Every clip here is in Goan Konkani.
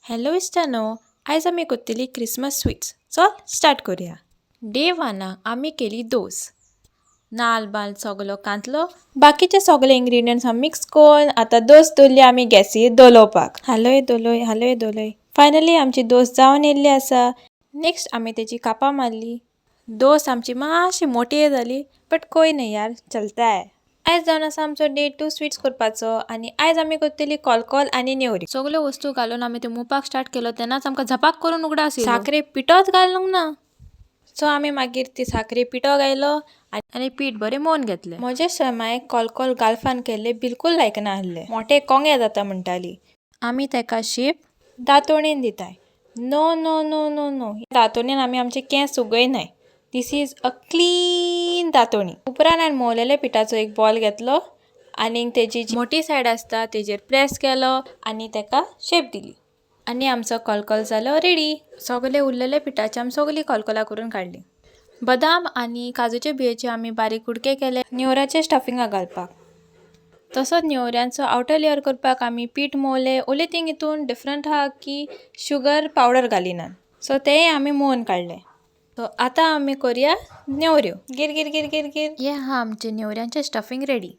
हॅलो इश्टानो, आयज आमी करतली क्रिसमस स्वीट्स. चल स्टार्ट करूया. डे वनाक आमी केली दोस. नाल बाल सगलो कांतलो, बाकीचे सगळे इंग्रिडियंट्स आमी मिक्स करून आतां दोस दवरली आमी गॅसीर धोलोवपाक. हालय धोलय हालय धोलय, फायनली आमची दोस जावन येयल्ली आसा. नेक्स्ट आमी तेजी कापां मारली. दोस आमची मातशी मोटी जाली, बट कोई नहीं यार, चलता है. आयज जावन आसा आमचो डे टू स्वीट्स करपाचो आनी आयज आमी करतली कोलकोल आनी नेवरी. सगल्यो वस्तू घालून आमी ते मुवपाक स्टार्ट केलो तेन्नाच आमकां झपाक करून उगडास येयलो. साखरे पिठोच घालूंक ना, सो आमी मागीर ती साखरे पिठो घायलो. आनी पीठ बरें मोवन घेतलें. म्हजे शेमायक कोलकोल गाल्फान केल्ले बिलकूल लायकना आहले, मोटे कोंगे जाता म्हणटाली. आमी तेका शेप दांतोणेन दिताय. No no no no no, दांतोणेन आमी आमचे केंस उगयनाय. This is a clean दांतोणी. उपरांत हांवें मोवलेल्या पिठाचो एक बॉल घेतलो आनी तेजी जी मोटी सायड आसता तेजेर प्रेस केलो आनी तेका शेप दिली आनी आमचो कोलकोल जालो रेडी. सगळे उरलेले पिठाचे आमी सगळीं कोलकोलां करून काडली. बदाम आनी काजूचे बियेचे आमी बारीक कुडके केले नेवऱ्याचे स्टफिंगाक घालपाक. तसोच नेवऱ्यांचो आवटर लेयर करपाक आमी पीठ मोवलें. ओन्ली थींग हितून डिफरंट आहा की शुगर पावडर घालिनात, सो तेंय आमी मोवन काडलें. सो आतां आमी करुया नेवऱ्यो. गिर गिर गिर गिर गिर. हें आहा आमचें नेवऱ्यांचें स्टफींग रेडी.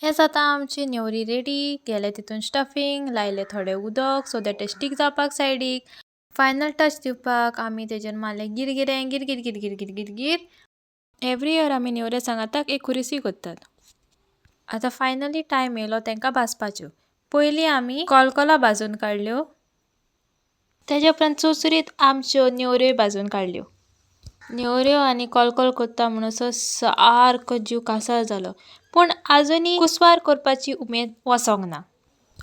हें जाता आमची नेवरी रेडी. केलें तितून स्टफींग, लायलें थोडें उदक सो that तें स्टीक जावपाक सायडीक. फायनल टच दिवपाक आमी तेजेर मारलें गिरगिरें. गिर गिर गिर गिर गिर गिर गिर. एवरी इयर आमी नेवऱ्या सांगाताक एक खुरीसूय करतात. आतां फायनली टायम येयलो तांकां भाजपाच्यो. पयलीं आमी कोलकोलां भाजून काडल्यो, तेजे उपरांत चुरचुरीत आमच्यो नेवऱ्योय भाजून काडल्यो. नेवऱ्यो आनी कोलकोल करता म्हणसर सारको जीव कासार जालो, पूण आजुनूय कुसवार करपाची उमेद वचोंक ना.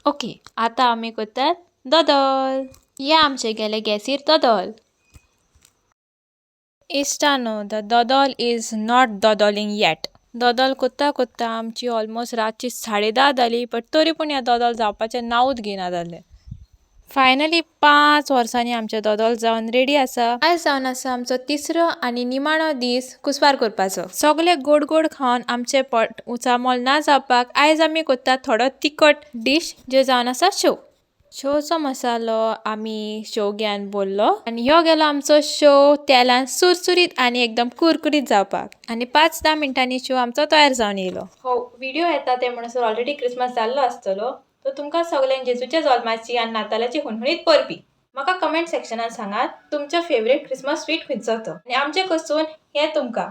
ओके, आतां आमी करतात दोदोल. हे आमचे गेले गॅसीर दोदोल. इश्टानो, the dodol is not dodoling yet. दोदोल करता करता आमची ऑलमोस्ट रातची 10:30 जाली, बट तरी पूण ह्या दोदोल जावपाचें नांवूच घेयना जालें. फायनली 5 वर्सांनी आमचें दोदोल जावन रेडी आसा. आयज जावन आसा आमचो तिसरो आनी निमाणो दीस कुसवार करपाचो. सगळे गोड गोड खावन आमचें पोट उचामोल ना जावपाक आयज आमी करतात थोडो तिखट डीश, ज्यो जावन आसा शेव. शेवचो मसालो आमी शेवग्यान भरलो आनी ह्यो गेलो आमचो शेव तेलान सुरसुरीत आनी एकदम कुरकुरीत जावपाक. आनी 5-10 मिनटांनी शेव आमचो तयार जावन येयलो. हो व्हिडिओ येता ते म्हणसर ऑलरेडी क्रिसमस जाल्लो आसतलो, तर तुमकां सगल्यांक जेजूच्या जल्माची आनी नातालाची हुनहुनीत परबी. म्हाका कमेंट सेक्शनान सांगात तुमचो फेवरेट क्रिसमस स्वीट खंयचो तो आनी आमचे कडसून हें तुमकां.